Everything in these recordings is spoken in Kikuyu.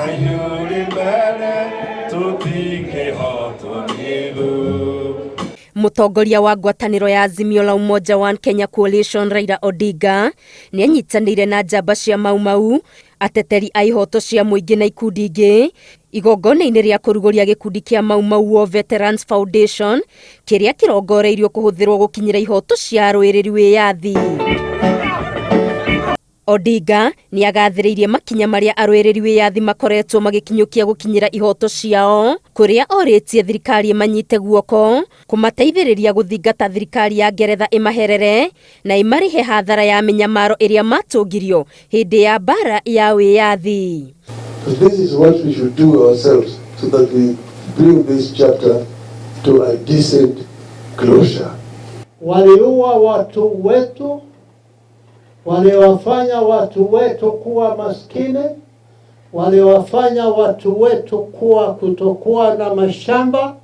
Ngai ũrĩ mbere, tũtingĩhotwo nĩ thũ. Mũtongoria wa ngwatanĩro ya Azimio la Umoja One Kenya Coalition Raila Odinga nĩ anyitanĩire na njamba cia Mau Mau, ateteri a ihoto cia mũingĩ na ikundi ingĩ igongona-inĩ rĩa kũrugũria gĩkundi kĩa Mau Mau War Veterans Foundation kĩrĩa kĩrongoreirio kũhũthĩrwo gũkinyĩra ihoto cia arũĩrĩri wĩyathi. Odinga nĩ agathĩrĩirie makinya marĩa arũĩrĩri wĩyathi makoretwo magĩkinyũkia gũkinyĩra ihoto ciao, kũrĩa orĩtie thirikari ĩmanyite guoko kũmateithĩrĩria gũthingata thirikari ya Ngeretha ĩmaherere na ĩmarĩhe hathara ya mĩnyamaro ĩrĩa matũngirio hĩndĩ ya mbara ya wĩyathi. This is what we should do ourselves so that we bring this chapter to a decent closure. Waliua watu wetu, waliwafanya watu wetu kuwa maskini, waliwafanya watu wetu kuwa kutokuwa na mashamba.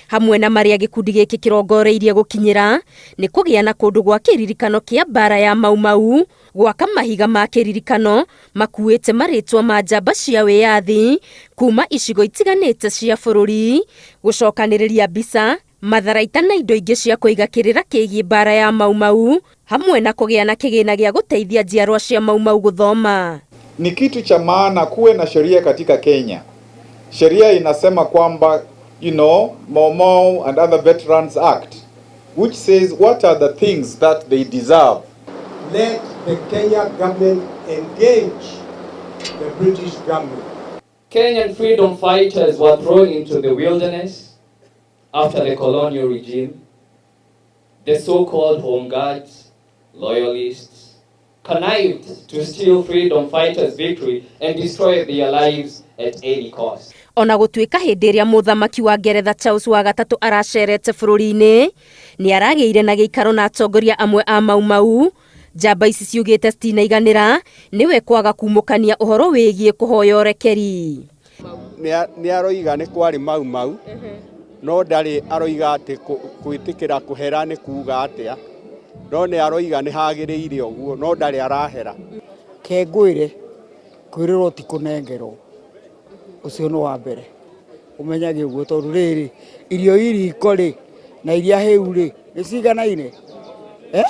Hamwe na marĩa gĩkundi gĩkĩ kĩrongoreirie gũkinyĩra nĩ kũgĩa na kũndũ gwa kĩririkano kĩa mbara ya Mau Mau, gwaka mahiga ma kĩririkano makuĩte marĩtwa ma njamba cia wĩyathi kuma icigo itiganĩte cia bũrũri, gũcokanĩrĩria mbica, matharaita na indo ingĩ cia kũiga kĩrĩra kĩgiĩ mbara ya Mau Mau, hamwe na kũgĩa na kĩgĩna gĩa gũteithia njiarwa cia Mau Mau gũthoma. Ni kitu cha maana kuwe na sheria katika Kenya. Sheria inasema kwamba Mau Mau and Other Veterans Act, which says what are the things that they deserve. Let the Kenya government engage the British government. Kenyan freedom fighters were thrown into the wilderness after the colonial regime. The so-called home guards, loyalists, connived to steal freedom fighters' victory and destroy their lives at any cost. Ona gũtuĩka hĩndĩ ĩrĩa mũthamaki wa Ngeretha Charles wa gatatũ aracerete bũrũri-inĩ nĩ aragĩire na gĩikaro na atongoria amwe a Mau Mau, njamba ici ciugĩte citinaiganĩra nĩwe kwaga kumũkania ũhoro wĩgiĩ kũhoya ũrekeri. Nĩ aroiga nĩ kwarĩ Mau Mau, no ndarĩ aroiga atĩ gwĩtĩkĩra kũhera nĩ kuga atĩa, no nĩ aroiga nĩ hagĩrĩire ũguo, no ndarĩ arahera. Kengwĩre kwĩrĩrwo ti kũnengerwo, ũcio nĩ wa mbere ũmenyage ũguo, tondũ rĩrĩ irio iriko rĩ na iria hĩu rĩ nĩ ciganaine, eh?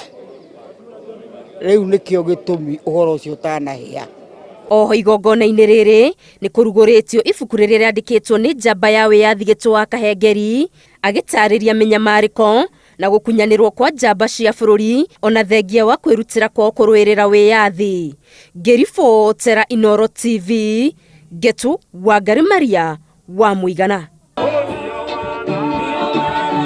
Rĩu nĩkĩo gĩtũmi ũhoro ũcio ũtanahĩa. Oho igongona-inĩ rĩrĩ nĩ kũrugũrĩtio ibuku rĩrĩa rĩandĩkĩtwo nĩ njamba ya wĩyathi Gĩtũ wa Kahengeri agĩtarĩria mĩnyamarĩko na gũkunyanĩrwo kwa njamba cia bũrũri ona thengia wa kwĩrutĩra kwao kũrũĩrĩra wĩyathi. Ngĩribotera Inooro TV, Ngetu Wangari Maria wa Mũigana.